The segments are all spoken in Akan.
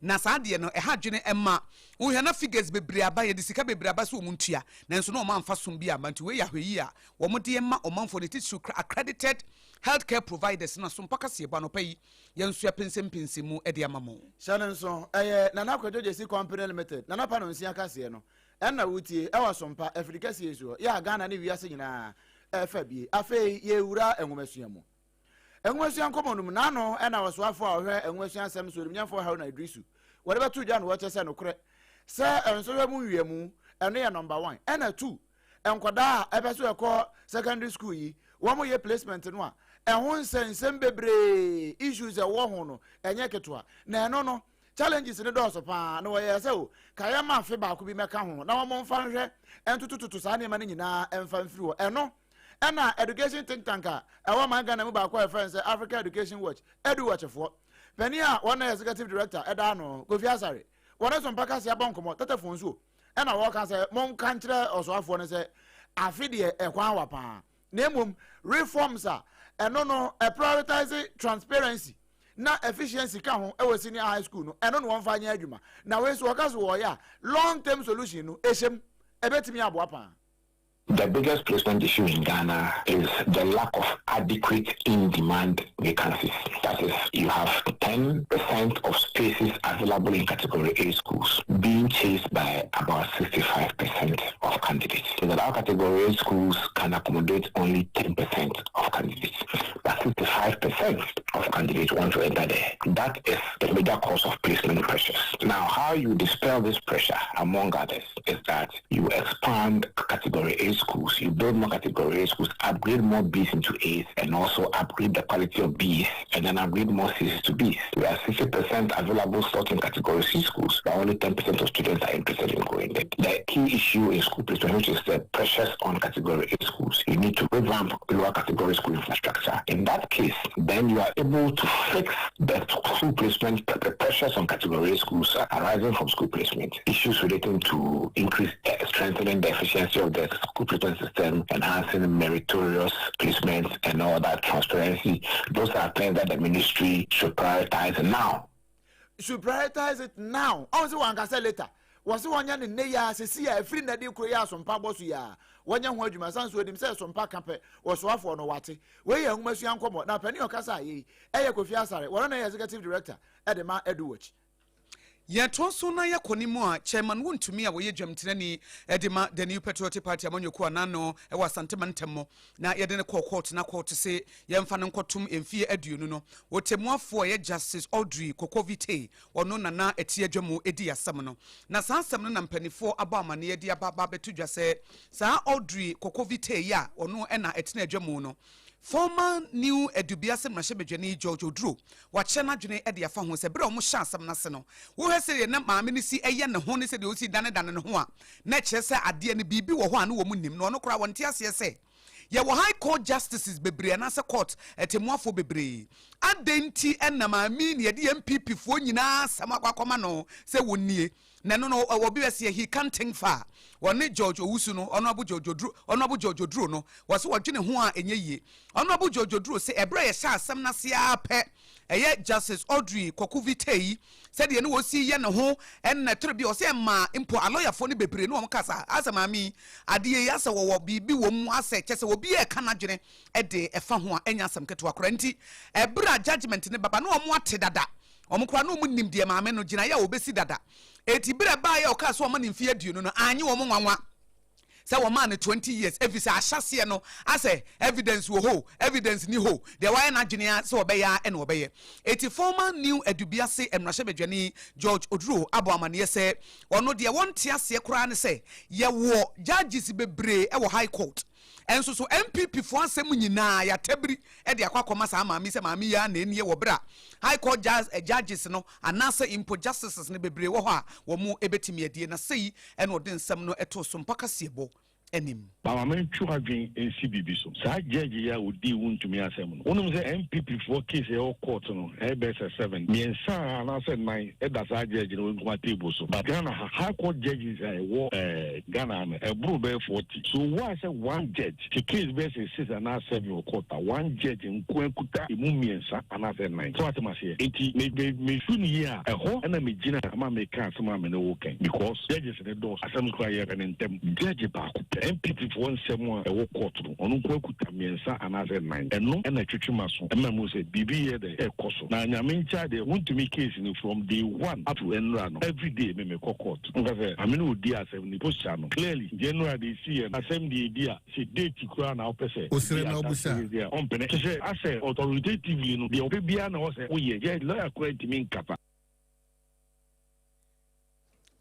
Na saa adeɛ no ɛha adwene, ɛma wohwɛ na figures bebree aba, yɛde sika bebree aba sɛ wɔn ntua, nanso na wɔn amfa som bi ama. Nti wei yɛ ahwɛyi a wɔn de ma ɔmanfoɔ ne titiri accredited healthcare providers. Na so mpaka seɛ bɔ anɔpa yi, yɛn nso yɛpensɛmpensɛ mu de ama mo. Hyɛ no nso, ɛyɛ Nana Kwadwo Gyesi Company Limited, Nana Pa no nsia kaseɛ no ɛna wotie ɛwɔ Sompa afiri kɛseɛ soɔ yɛ a Ghana ne wiase nyinaa ɛfa bie. Afei yɛwura nwomasua mu, nwomasua nkɔmmɔ no mu. N'ano ɛna ɔsoafoɔ a ɔhwɛ nwomasua asɛm so, Onimnyamfoɔ Haruna Idrisu, wɔde bɛto dwa no, wɔkyɛ sɛ nokorɛ sɛ nsɔhwɛ mu nwiamu ɛno yɛ number one, ɛna two, nkwadaa a ɛpɛ so ɛkɔ secondary school yi, wɔn yɛ placement no a, ɛho nsɛnsɛm bebree, issues ɛwɔ ho no ɛnyɛ ketewa, na ɛno no challenges ne dɔɔso paa. Na wɔyɛ sɛ o kayɛ ma afe baako bi mɛka ho na wɔn mfa nhwɛ ntotototo saa nneɛma no nyinaa mfa mfiri hɔ. Ɛno ɛna education think tank a ɛwɔ man Ghana mu baako a yɛfrɛ no sɛ Africa Education Watch, Edu Watchfoɔ panin a wɔn na executive director ɛda ano, Kofi Asare, wɔn nso mpaka se abɔ nkɔmɔ tɛtɛfon so, ɛna wɔka sɛ monka nkyerɛ ɔsoafoɔ no sɛ afe deɛ ɛkwan wa paa, na mmom reforms a ɛno no ɛ prioritize transparency na efficiency ka ho ɛwɔ senior high school no, ɛno na wɔmfa nyɛ adwuma. Na wei so wɔka so wɔyɛ a long term solution no ɛhyɛm ɛbɛtumi aboa paa. The biggest placement issue in Ghana is the lack of adequate in-demand vacancies. That is, you have 10% of spaces available in category A schools being chased by about 65% of candidates. So that our category A schools can accommodate only 10% of candidates, but 65% of candidates want to enter there. That is the major cause of placement pressures. Now, how you dispel this pressure, among others, is that you expand category A schools, you build more category A schools, upgrade more Bs into A's, and also upgrade the quality of Bs, and then upgrade more C's to Bs. We are 60% available slot in category C schools, but only 10% of students are interested in going there. The key issue in school placement, which is the pressures on category A schools, you need to revamp lower category school infrastructure. In that case, then you are able to fix the school placement, the pressures on category A schools arising from school placement. Issues relating to increase, strengthening the efficiency of the school placement system, enhancing meritorious placements and all that transparency. Those are things that the ministry should prioritize now. Should prioritize it now. Ɔn sɛ wɔn ankasa later wɔsi wɔnyɛ ne nne yia sisi a efiri na de kuro yɛ asompa bɔ so yia, wɔnyɛ ho adwuma san so onim sɛ asompa ka pɛ, wɔsoafoɔ no wate. Wei yɛ nwomasua nkɔmɔ, na panin ɔkasa ayɛ yi ɛyɛ Kofi Asare, wɔn na yɛ executive director ɛde ma Edu Watch. Yɛtoa so na yɛkɔ ne mu a, Chairman Wontumi a wɔyɛ dwamtenani de ma The New Patriotic Party amanyɔkuo anano ɛwɔ Asantema ntam mu na yɛde no kɔɔ court, na court se yɛmfa no nkɔtom mfie 20 no, wɔtɛmuafoɔ a ɛyɛ Justice Audrey Kokovite, ɔno nana ɛte adwa mu ɛdi asɛm no. Na saa asɛm no na mpanimfoɔ abɔ amanneɛ de aba abɛto dwa sɛ saa Audrey Kokovite yi a ɔno ɛna ɛtena adwa mu no, former New Adubiase mmarahyɛbadwani George Oduro wakyɛ n'adwene de afa ho sɛ berɛ a wɔhyɛ asɛm no ase no, wohwɛ sɛdeɛ na maame no si ɛyɛ ne ho ne sɛdeɛ ɔsi danedane ne ho a, na kyerɛ sɛ adeɛ no biribi wɔ hɔ a ne wɔ mu nim na ɔno koraa wɔnte aseɛ sɛ yɛwɔ high court justices bebree anaasɛ court ɛtɛmuafoɔ bebree, adɛn nti ɛna maame ne yɛde NPP foɔ nyinaa asɛm akɔ akɔma no sɛ wɔnnie? Na ɛno no ɛwɔ bi bɛsɛ he can't think far. Wɔne George Owusu no, Honourable George Oduro, Honourable George Oduro no, wɔsɛ wɔdwene ho a ɛnyɛ yie. Honourable George Oduro sɛ ɛberɛ a yɛhyɛ asɛm n'ase ara pɛ, ɛyɛ Justice Audrey Kokovite yi, sɛdeɛ ne wɔsi yɛ ne ho ɛnna toro bi ɔsɛ ɛma mpo alɔyafoɔ no bebree ne wɔn kasa asɛ maame yi adeɛ yi asɛ wɔwɔ biribi wɔ mu, asɛ kyɛ sɛ obi yɛ ɛka n'adwene ɛde ɛfa ho a ɛnyɛ asɛm ketewa koraa. Nti ɛberɛ a judgement ne baba ne wɔn ate dada, wɔn koraa ne wɔn nim deɛ maame no gyinaeɛ a wɔbɛsi dada. Eti berɛ baa yɛ ɔkaa so ɔma ne mfeɛ 20 no, anye wɔn nwanwa sɛ wɔmaa no 20 years, ɛfiri sɛ ahyɛseɛ no asɛ evidence wɔ hɔ, evidence ni hɔ deɛ wayɛ n'adwene a sɛ wɔbɛyɛ a ɛna wɔbɛyɛ. Eti former New Adubiase mmarahyɛbadwani George Oduro abɔ amanneɛ sɛ ɔno deɛ wɔnte aseɛ koraa ne sɛ yɛwɔ judges bebree ɛwɔ high court, ɛnso so NPP foɔ asɛm nyinaa yɛatabiri ɛde akɔ akɔma saa maame sɛ maame yi a na enie wɔ berɛ a high court judges no anaasɛ mpo justices no bebree wɔ hɔ a wɔn ɛbɛtumi adie. Na sɛyi ɛna ɔde nsɛm no ɛto so mpakaseɛbɔ. anim. Ma ma mentwe w'adwene nsi biribi so. Saa judge yi a odii Wontumi asɛm no, wonim sɛ NPP foɔ case a ɛwɔ court no ɛyɛ bɛyɛ sɛ seven, mmiɛnsa anaasɛ nnan ɛda saa judge no nko ara table so. But Ghana ha, High Court judges a ɛwɔ eh, Ghana ha no, ɛboro bɛyɛ 40. So why sɛ one judge, sɛ case bɛyɛ sɛ six anaa seven wɔ court a, one judge nko ara kuta emu mmiɛnsa anaasɛ nnan? So wate m'aseɛ? Enti me, me, mesu no yie a, ɛhɔ na megyina ama meka asɛm a me ne wo reka yi. Because judges no dɔɔso, asɛm no koraa yɛpɛ no ntɛm. Judge baako pɛ, NPP foɔ nsɛm a ɛwɔ court no, ɔno nko ara kuta mmiɛnsa anaasɛ nnan. Ɛno na ɛtwetwe m'aso ma mehu sɛ biribi yɛ dɛn ɛrekɔ so. Na Nyame nkyɛe deɛ, wontumi case no from day one up to nnora no, everyday me mekɔ court. Nka sɛ maame no ɔdi asɛm no posture no clearly. Nti nnora deɛ ɛsiiɛ no, asɛm deɛ ɛdi a, sɛ date koraa na wopɛ sɛ Osrɛ ɛdi na adanseɛ ɔbusa. seesei a, ɔmpene. Kyerɛ sɛ asɛ authoritatively no, deɛ ɔpɛ biara na ɛwɔ sɛ woyɛ. Judge, lawyer koraa ntumi nkasa.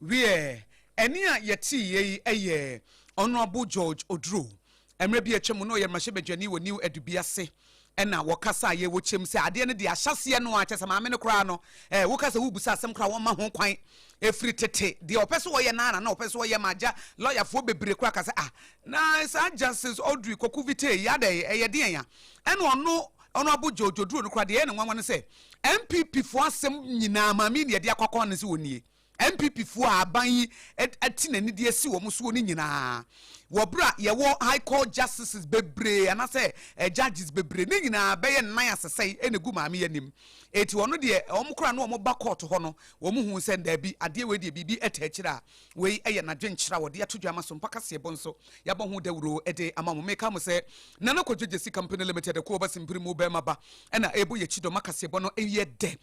Wiɛ, ɛnne a yɛteeɛ yi yɛ Honourable George Oduro. Mmerɛ bi a atwa mu na ɔyɛ mmarahyɛbadwani wɔ New Adubiase ɛna wɔkasaeɛ wɔ kyɛm sɛ adeɛ no deɛ ahyɛseɛ no a kyɛ sɛ maame no koraa no eh, woka sɛ wobusa asɛm koraa wɔmma ho kwan ɛfiri tete deɛ ɔpɛ sɛ ɔyɛ no ara na ɔpɛ sɛ ɔyɛ ma agya lɔyafoɔ bebree koraa ka sɛ ah na saa Justice Audrey Kwaku Vitey yi adɛn ɛyɛ deɛn a ɛna ɔno Honourable George Oduro no koraa deɛ ɛyɛ ne nwanwa no sɛ NPP foɔ asɛm nyinaa maame yi na yɛde akɔ akɔma no sɛ ɔnnie. NPP foɔ a aban yi ati n'ani de asi wɔn soɔ no nyinaa wɔ berɛ a yɛwɔ High Court Justices bebree anaasɛ judges bebree ne nyinaa bɛyɛ nnan asesɛe na ɛgu maame yi anim. Eti ɔno deɛ wɔn koraa no wɔn ba court hɔ no wɔn hu sɛ daabi adeɛ wei deɛ biribi ɛta akyire a wei ɛyɛ n'adwenkyerɛ a wɔde ato dwa ama so mpa kaseɛbɔ nso yɛabɔ ho dawuro de ama mo. Meka mo sɛ Nana Kwadwo Gyasi Company Limited ɛkuo ɔba simpiri mu bɛrima ba ɛna ɛbɔ yɛkyi dɔm akaseɛbɔ no ɛyɛ dɛ.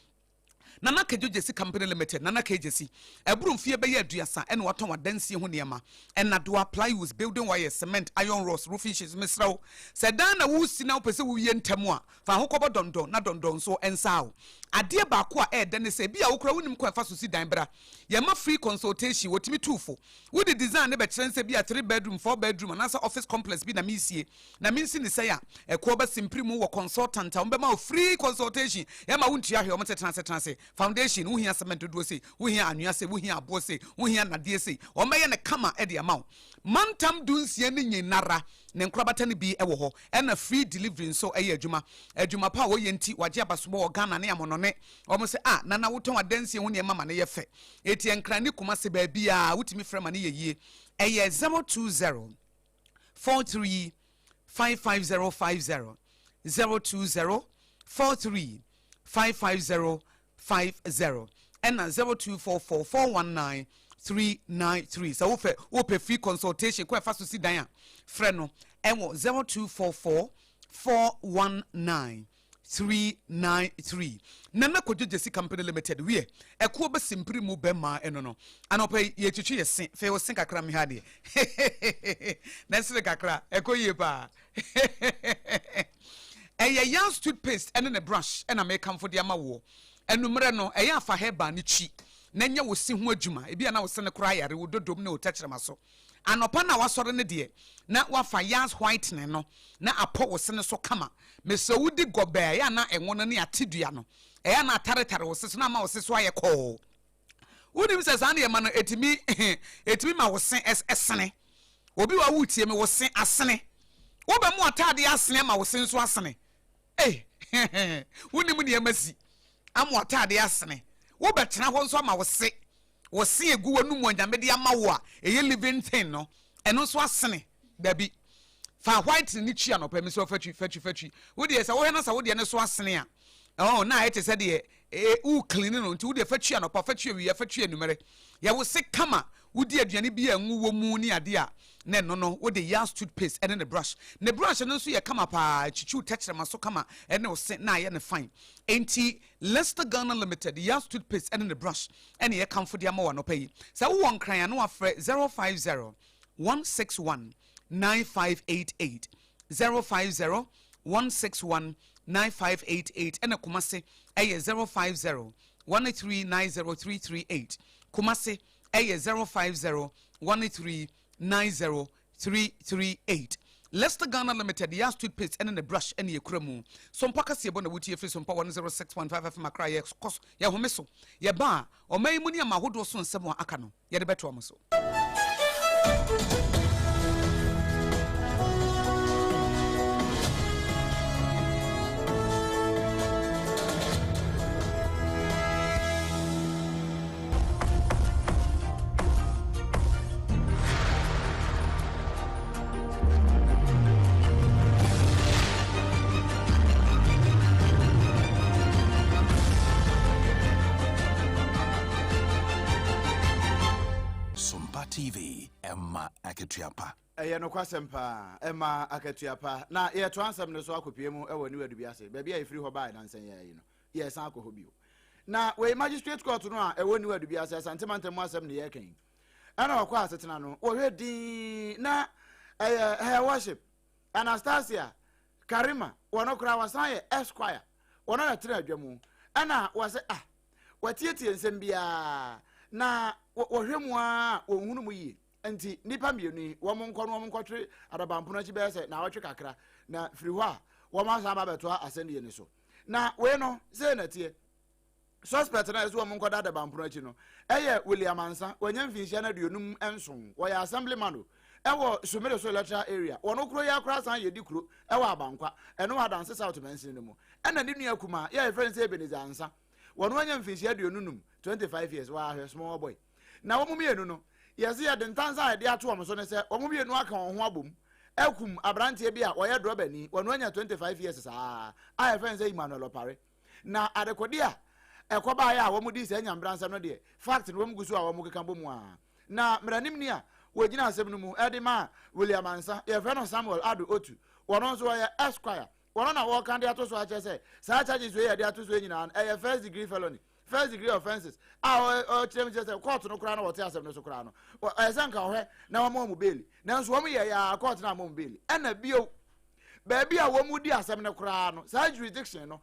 Nana Kwadwo Gyasi Company Limited, Nana K. Gyasi, ɛboro mfeɛ bɛyɛ aduasa ɛna watɔn adansie ho nneɛma, nnadewa, plywoods, building wires, cement, iron rods, roofing sheets. Mesrɛ wo, sɛ dan na woresi na wopɛ sɛ wowie ntɛm a, fa ho kɔbɔ dɔndɔn na dɔndɔn nso nsaa wo. Adeɛ baako a ɛyɛ dɛ ne sɛ, ebia wo koraa wonnim kwan a ɛfa so si dan, bra yɛma free consultation, wɔtumi tu wo fo. Wode design no bɛkyerɛ no sɛ ebia three bedroom, four bedroom anaasɛ office complex bi na meresie na mensi no sɛn a, ɛkoɔ ba simpiri mu wɔ consultant a wɔbɛma wo free consultation, yɛmma wontua hwee, wɔn sɛ tena ase tena ase, foundation, wohia cement dodoɔ sei, wohia anwea sei, wohia aboɔ sei, wohia nnadeɛ sei, wɔbɛyɛ no kama de ama wo. Mantam dunsia no nyinara ne nkorabata no bi wɔ hɔ, ɛna free delivery nso yɛ adwuma. Adwuma pa a wɔyɛ nti wɔagye abasobɔ wɔ Ghana ne amonɔne. Wɔn sɛ ah Nana wotɔn adansie ho nneɛma ma no yɛ fɛ. Eti Nkran ne Kumasi baabiara wotumi frɛ ma no yɛ yie. Ɛyɛ 020 43 55050, 020 43 55050 ɛna 0244 419 393. Sɛ wofɛ wopɛ free consultation kɔ ɛfa so si dan a frɛ no ɛwɔ 0244 419 393. Nana Kwadwo Gyasi Company Limited wiɛ ɛkoɔ bɛ simpiri mu bɛ maa ɛno no anɔpa yi yɛtwitwi yɛ se fɛ ose kakra mehwɛ adeɛ na ɛsere kakra ɛkɔ yie paa ɛyɛ Yans toothpaste ɛne ne brush ɛna mekamfo de ama woɔ anummerɛ no ɛyɛ afa herbal ne twi na nyɛ wo se ho adwuma ebi a na wo se no koraa yare wo dodom ne wo tɛkyerɛma so Anɔpa no a wasɔre no deɛ, na wafa Yaz whitening no na apɔ wo se no so kama. Mesrɛ wo di gɔbɛ a ɛyɛ a na ɛnwo no ne atedua no, ɛyɛ a na ataretare wo se so na ama wo se so ayɛ kɔɔ. Wonim sɛ saa nneɛma no ɛtumi ɛtumi ma wo se ɛsene. Obi wɔ a woretie me, wo se asene. Wobɛmo ataadeɛ asene ama wo se nso asene. Ei, wonim nneɛma si ama w'ataadeɛ asene. Wobɛtena hɔ nso ama wo se Wo se egu w'anum a Nyame de ama wo a ɛyɛ living thing no, ɛno nso asene? Dabi. Fa whitening no twi anɔpa yi, mesrɛ wo fa twi, fa twi, fa twi. Wo deɛ sɛ wohwɛ na sɛ wo deɛ no so asene a, oh, na ayɛ te sɛ deɛ eh, wo clean no, nti wo deɛ fa twi anɔpa, fa twi awia, fa twi anumere. Yɛ wo se kama, wodi aduane bi a ngo wɔ mu ne adeɛ a, na ɛno no, wode Yaz toothpaste ɛne ne brush. Ne brush no nso yɛ kama paa, ɛkyikyi wo tɛkyerɛma so kama ɛne wo se na ayɛ no fine. Enti Lester Ghana Limited, Yaz toothpaste ne ne brush na yɛkamfo de ama wo anɔpa yi. Sɛ wowɔ Nkran a na wafrɛ 050 161 9588, 050 161 9588 ɛna Kumase ɛyɛ 050 1390338, Kumase ɛyɛ 050 1390 338. Lester Ghana Limited, Yas toothpaste ɛne ne brush ɛne ekura mu. Sompa kaseɛbɔ na wotie firi Sompa 106.5 FM Accra. Yɛkɔ so, yɛhome so. Yɛba a, ɔman yi mu ne ama ahodoɔ so nsɛm a aka no, yɛde bɛtoa mo so. TV, ɛma akatua pa. Ɛyɛ nokwasɛm paa, ɛma akatua pa. Na yɛtoa nsɛm no so akɔpue mu wɔ New Adubiase, baabi a yɛfiri hɔ baeɛ nansa yi ara yi no. Yɛresan akɔ hɔ bio. Na wei Magistrate Court no a ɛwɔ New Adubiase, Asante mantam mu asɛm na yɛreka yi. Ɛna ɔkɔ asetena no, wɔhwɛ dinn na ɛyɛ Her Worship Anastasia Karima, wɔn koraa wɔsan yɛ Esquire, wɔn na tena adwa mu. Ɛna wɔsɛ ah, wɔatietie nsɛm biara na wɔhwɛ mu ara wɔnhunu mu yie. Nti nnipa mmienu yi, wɔn nkɔ no wɔn nkɔtwere adabampono akyi bɛyɛ sɛ naawɔtwe kakra, na firi hɔ a wɔn asan aba abɛtoa asɛnniɛ no so. Na wei no, sei na ɛteɛ. Suspect no a ɛsɛ wɔn nkɔda adabampono akyi no yɛ William Ansah, wanya mfinhyia no 57, wɔyɛ assemblyman o, ɛwɔ Sumere so electoral area. Wɔn kuro yi akora san yɛ di kuro ɛwɔ Abankwa, ɛno wɔ Adanse South mansini no mu. Ɛna ne nua kumaa yɛ a yɛfrɛ no sɛ Ebenezer Ansah, wɔn anya mfinhyia 25, 25 years, wɔahwɛ small boy. Na wɔn mmienu no, yɛse yɛde ntansa a yɛde ato wɔn so ne sɛ wɔn mmienu aka wɔn ho abom akum aberanteɛ bi a ɔyɛ drɔbani, wɔn anya 25 years saa a yɛfrɛ no sɛ Emmanuel Opare. Na adekode a ɛkɔbaeɛ a wɔdii saa nyamebransɛm no deɛ, fact no wɔn gu so a wɔkeka bɔ mu ara. Na mmaranimni a wɔgyina asɛm no mu de maa William Ansah, yɛfrɛ no Samuel Addo Otu, wɔno nso ɔyɛ Esquire, wɔno na wɔka de ato so akyerɛ sɛ saa charges wei a yɛde ato so yi nyinaa no, ɛyɛ first degree felony, first degree offences a ɔkyerɛ mu kyerɛ sɛ court no koraa na wɔte asɛm no so koraa no, ɛyɛ sɛ nka ɔhwɛ na wɔma wɔn bail, nanso wɔn yɛ yɛ a court no amma wɔn bail. Ɛna bio, baabi a wɔn di asɛm no koraa no, saa jurisdiction no,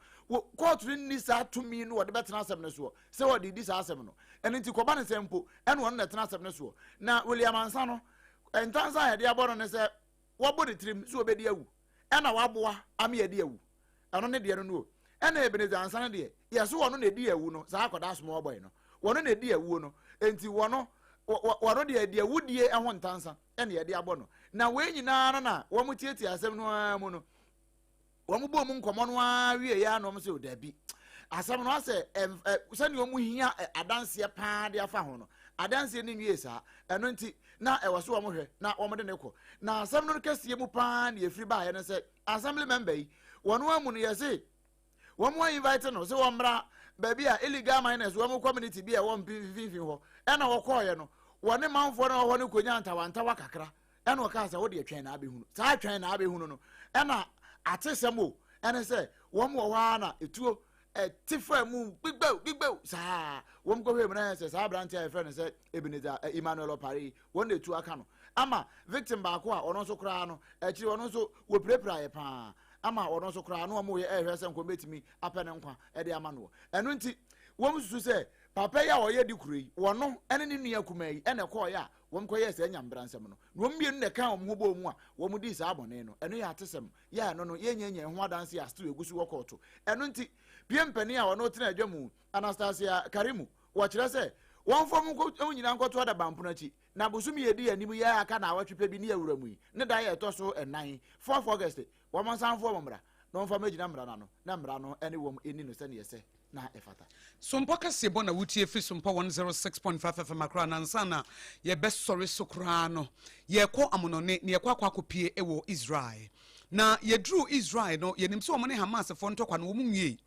court no nni saa tumi no wɔde bɛtena asɛm no soɔ sɛ wɔde di saa asɛm no. Ɛno nti kɔba ne sɛ mpo ɛna wɔn na ɛtena asɛm no soɔ. Na William Ansah no, ntansa a yɛde abɔ no ne sɛ wɔbɔ ne tirim sɛ wɔbɛdi awu, ɛna waboa ama yɛadi awu. Ɛno ne deɛ no no o. Ɛna Ebenezer Ansah no deɛ, yɛso wɔn na ɛdi awu no, saa akɔdaa small boy no, wɔn na ɛdi awuo no, nti wɔn wɔn deɛ ɛdi awudie ho ntansa ɛna yɛde abɔ no. Na wei nyinaa no na wɔn tietie asɛm no ara mu no, wɔn bɔ mu nkɔmɔ no ara wie ya na wɔn sɛ o dabi, asɛm no asɛ ɛ sɛnea wɔn hia adanseɛ paa de afa ho no, adanseɛ no nwie saa. Ɛno nti na ɛwɔ so wɔn hwɛ na wɔn de ne kɔ. Na asɛm no kɛseɛ mu paa na efiri baayɛ no sɛ assembly member yi wɔn amu no yɛse wɔn a invite no sɛ wɔn mmra baabi a illegal miners wɔn community bi a ɛwɔ mfimfini hɔ, ɛna wɔkɔɔyɛ no wɔne manfoɔ no wɔ hɔ no konya ntawantawa kakra, ɛna ɔkaa sɛ wodeɛ twɛn na abɛhunu saa twɛn na abɛhunu no. Ɛna atesɛm o, ɛne sɛ wɔn wɔ hɔ ara na etuo ɛte fa mu gbigbew gbigbew saa wɔn kɔhwɛ mu na yɛ sɛ saa aberante a yɛfrɛ no sɛ Ebenezer Emmanuel Opare yi wɔn na etu aka no ama victim baako a ɔno nso koraa no akyiri ɔno nso wɔpirapira yɛ paa ama ɔno nso koraa no wɔn yɛ ɛhwɛ sɛ nkɔm betumi apɛ ne nkwa ɛde ama no. Ɛno nti wɔn susu sɛ papa yi a ɔyɛ di kuro yi wɔno ɛne ne nua kumaa yi ɛna ɛkɔɔyɛ a wɔn kɔyɛ saa nyambransɛm no, na wɔn mmienu na ɛka wɔn ho bɔɔ mu a wɔn dii saa bɔne no. Ɛno yɛ atesɛm yɛ ɛno no yɛnyɛ ho adanse a still egu so wɔ kɔɔto. Ɛno nti pie mpanin a ɔno tena adwa mu Anastasia Karimu wɔkyerɛ sɛ wɔn fam nkɔ nyinaa nkɔto adabampono akyi na bosom yɛ di anim yɛ aka na awɔtwe pɛ bi ne awura mu yi ne da yɛ ɛtɔ so 4, 4 August, wɔn nsanfoɔ wɔn mmara na wɔn fa mɛgyina mmara no ano na mmara no ne wɔn ani no sɛneɛ sɛ na ɛfata. Sompɔ kɛseɛ bɔ na wotie firi Sompɔ 106.5 FM Accra. Nansa na yɛbɛsɔre so koraa no, yɛkɔ amonɔne na yɛkɔ akɔpie wɔ Israel. Na yɛduru Israel no, yɛnim sɛ wɔn ne Hamasfoɔ ntɔkwa no wɔn nwiei.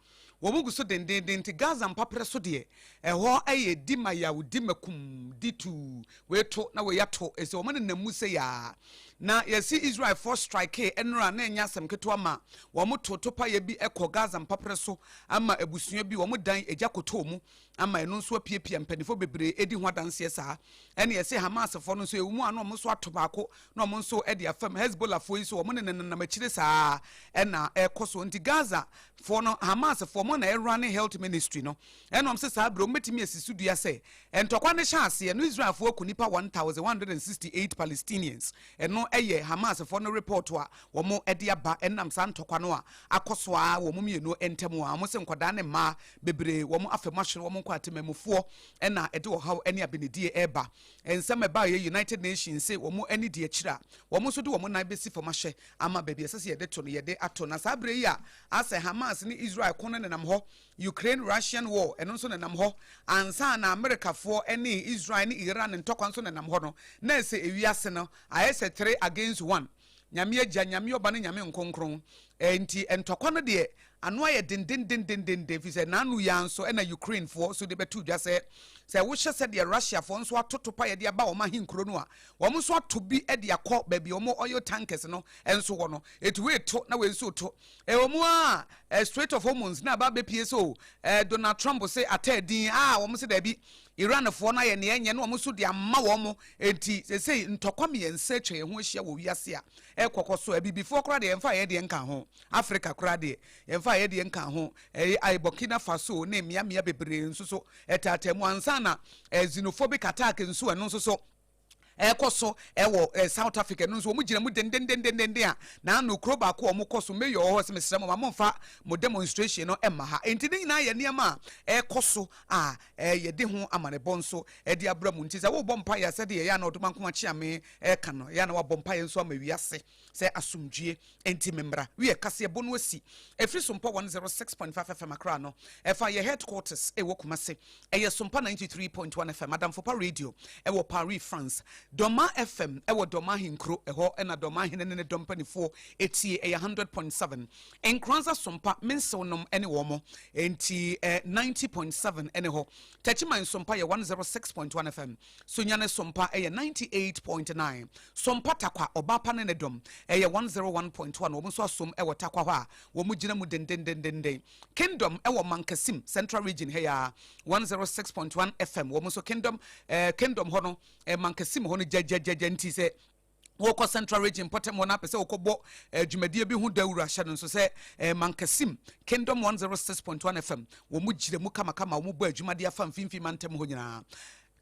Wɔn gu so dendeenden, nti Gaza mpaperɛ so deɛ, ɛhɔ yɛ di ma yaw, di ma kum, di tuu, wei to na wei ato, ɛsɛ wɔn nenam mu sɛ yaa. Na yɛsi Israelfoɔ strike nnora na ɛnyɛ asɛm ketewa ma wɔn to topaeɛ bi kɔ Gaza mpaperɛ so ama abusua bi wɔn dan egya kɔtɔɔ mu ama ɛno nso apiapia mpanimfoɔ bebree edi ho adanseɛ saa. Ɛne yɛsi Hamasfoɔ no nso ewu mu a na wɔn nso ato baako na wɔn nso de afam Hezbollahfoɔ yi nso wɔn ne nenam akyire saa ɛna ɛkɔ so. Nti Gaza foɔ no, Hamas foɔ mo na ɛrane health ministry no, ɛna wɔn sɛ saa abiri wɔn bɛtumi asi so dua sɛ ntɔkwa no hyɛ aseɛ no Israelfoɔ aku nipa 1,168 Palestinians. Ɛno ɛyɛ Hamas foɔ no report a wɔn de aba ɛnam saa ntɔkwa no a akɔ so a wɔn mmienu ntam a wɔn sɛ nkwadaa ne mmaa bebree wɔn afɛm ahwere wɔn nkɔ atemamufoɔ ɛna ɛde ɔhaw ne abenedie ɛreba. Nsɛm ɛbaa yɛ United Nations sɛ wɔn ani di akyire a wɔn nso de wɔn nan bɛsi fam ahyɛ ama baabi ɛsɛ sɛ yɛde to no yɛde ato. Na saa berɛ yi a asɛ Hamas ne Israel ko no nenam hɔ, Ukraine Russian war ɛno nso nenam hɔ, ansa na Amerikafoɔ ne Israel ne Iran ntɔkwa nso nenam hɔ no, na ɛsɛ ewiase no ayɛ sɛ 3 against 1, Nyame Agya, Nyame Ɔba ne Nyame Nkonkron. Nti ntɔkwa no deɛ ano ayɛ dendendendenden, firi sɛ n'ano yi ara nso ɛna Ukrainefoɔ nso de bɛto dwa sɛ Sɛ wohyɛ sɛdeɛ Russiafoɔ nso ato topaeɛ de aba wɔn ahenkuro no a, wɔn nso ato bi de akɔ baabi a wɔn oil tankers no nso wɔ no. Eti wei to na wei nso to. Ɛwɔ mu a, eh, Strait of Hormuz na aba abɛpie so, eh, Donald Trump se ata din a wɔn se daabi, Iranfoɔ no ayɛ nea ɛnyɛ na wɔn nso de ama wɔn. Enti sesei ntɔkwa mmiɛnsa atwa yɛn ho ahyia wɔ wiase a ɛkɔkɔ so. Abibifoɔ koraa deɛ yɛmfa yɛn deɛ nka ho. Africa koraa deɛ yɛmfa yɛn deɛ nka ho. Ɛyɛ ayɛ Burkina Faso ne mmeammea bebree nso so ɛtaataa mu ansa na eh, xenophobic attack nso ɛno nso so ɛkɔ so ɛwɔ eh, South Africa no nso wɔn gyina mu dendendendenden a na ano kuro baako a wɔn kɔ so mayor wɔ hɔ sɛ mesrɛ mo ma mo nfa mo demonstration no ɛma ha. Nti ne nyinaa yɛ nneɛma a ɛkɔ so a eh, yɛde ho amanebɔ nso ɛde abra mu. Nti sɛ wobɔ mpa yɛ sɛdeɛ ɛyɛ a na ɔdoma nko akyeame ɛka no ɛyɛ a na wabɔ mpa yɛ nso ama wiase sɛ asomdwie nti memmra. Wiɛ, kaseɛbɔ no asi. Ɛfiri Sompa 106.5 FM Accra no, ɛfa yɛ headquarters ɛwɔ Kumasi. Ɛyɛ Sompa 93.1 FM, Adamfopa Radio ɛwɔ Paris, France. Dɔma FM ɛwɔ Dɔma Ahenkuro, ɛhɔ ɛna Dɔma Ahene ne ne dɔm mpanifoɔ ɛtie, ɛyɛ 100.7. Nkoranza Sompa, Mensew nom ɛne wɔn, enti eh, 90.7 ɛne hɔ. Techiman Sompa yɛ 106.1 FM. Sunyani Sompa yɛ 98.9, Sompa Tarkwa Ɔbaapa ne ne dɔm yɛ 101.1, wɔn nso asom wɔ Tarkwa hɔ a wɔgyina mu dendendenden. Kingdom wɔ Mankasim, Central Region ha yi ara, 106.1 FM, wɔn nso Kingdom, eh, Kingdom hɔ no, eh, Mankasim hɔ no gyagyagyagyagya nti sɛ wokɔ Central Region mpɔtam hɔ na apɛ sɛ wokɔbɔ eh, dwumadie bi ho dawuro ahyɛ no nso sɛ eh, Mankasim Kingdom 106.1 FM wɔn mu gyina mu kamakama, wɔn bɔ adwuma de afa mfimfini mantam hɔ nyinaa.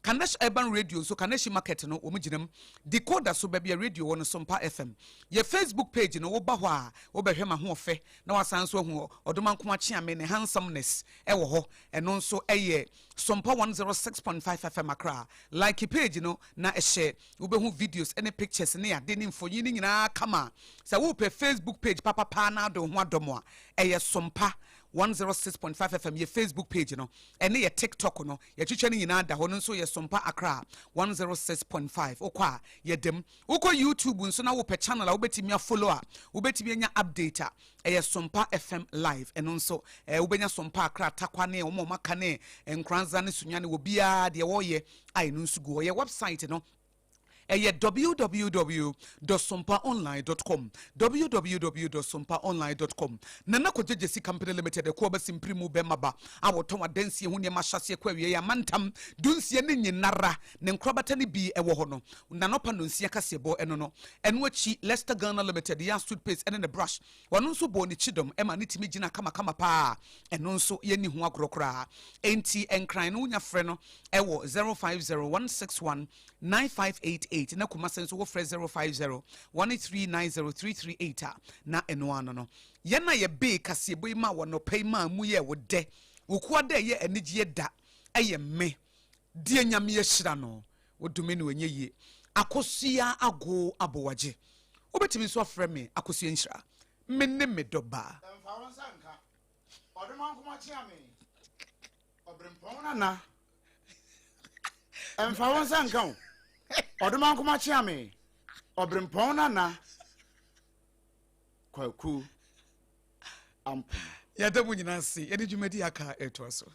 Kanesh Urban Radio nso Kaneshi Market no wɔn gyina mu. Decoder so baabi a radio wɔ no Sompa FM. Yɛ Facebook page no woba hɔ a wobɛhwɛ m'ahoɔfɛ na wasan nso ahu Ɔdomanko Akyeame ne handsomeness ɛwɔ hɔ. Ɛno nso ɛyɛ Sompa 106.5 FM Accra. Like page no na hyɛ wobɛhu videos ne pictures ne ade ne mfonyin no nyinaa kama. Sɛ wopɛ Facebook page papapaa na ade wo ho adɔ mo a, ɛyɛ Sompa 106.5 FM yɛ Facebook page no, ɛne yɛ TikTok no, yɛtwitwa no nyinaa da hɔ no nso yɛ Sompa Accra 106.5. Wokɔ a, yɛda mu. Wokɔ YouTube nso na wopɛ channel a wobɛtumi afollow a, wobɛtumi anya update a, ɛyɛ Sompa FM Live. Ɛno nso, eh, wobɛnya Sompa Accra, Tarkwa ne wɔn a wɔaka ne Nkoranza ne Sunyani, wɔ biara deɛ wɔreyɛ a ɛno nso gu hɔ. Yɛ website no, ɛyɛ www.sompaonline.com, www.sompaonline.com. Nana Kwadwo Gyesi Company Limited, ɛkoɔ bɛsi mpiri mu bɛma ba a wɔtɔn adansie ho nneɛma ahyɛaseɛ kɔ awieɛ amantam dunsia ne nyinara ne nkorabata no bi ɛwɔ hɔ no nanɔpa nonsia kaseɛbɔ ɛno no. Ɛno akyi Leicester Ghana Limited yɛ toothpaste ɛne ne brush, wɔno nso bɔɔ ne kyidɔm ɛma ne tumi gyina kamakama paa, ɛno nso yɛnni ho agorɔ koraa. Enti Nkran no wonya frɛ no ɛwɔ 050161 9588 na Kumase nso wofrɛ 050 1390338 a na ɛno ano no. Yɛn a yɛbee kaseɛbɔ yi ma wɔ nɔpa yi maa mu yɛ wo dɛ, wo kua dɛ ɛyɛ anigyeɛ da ɛyɛ me deɛ Nyame ahyira no wodome no ɛnyɛ yie. Akosua Agoo Abowagye, wobɛtumi nso afrɛ me Akosua Nhyira, me ne me dɔ baa. Ɛmfa wo nsa nka Ɔdomankoma kyea me Ɔberempɔn nana. Ɛmfa wo nsa nka o Ɔdomankoma kyea me Ɔberempɔn nana Kwaku Ampoma. Yɛda mo nyinaa ase. Yɛde dwumadi aka ɛtoa so.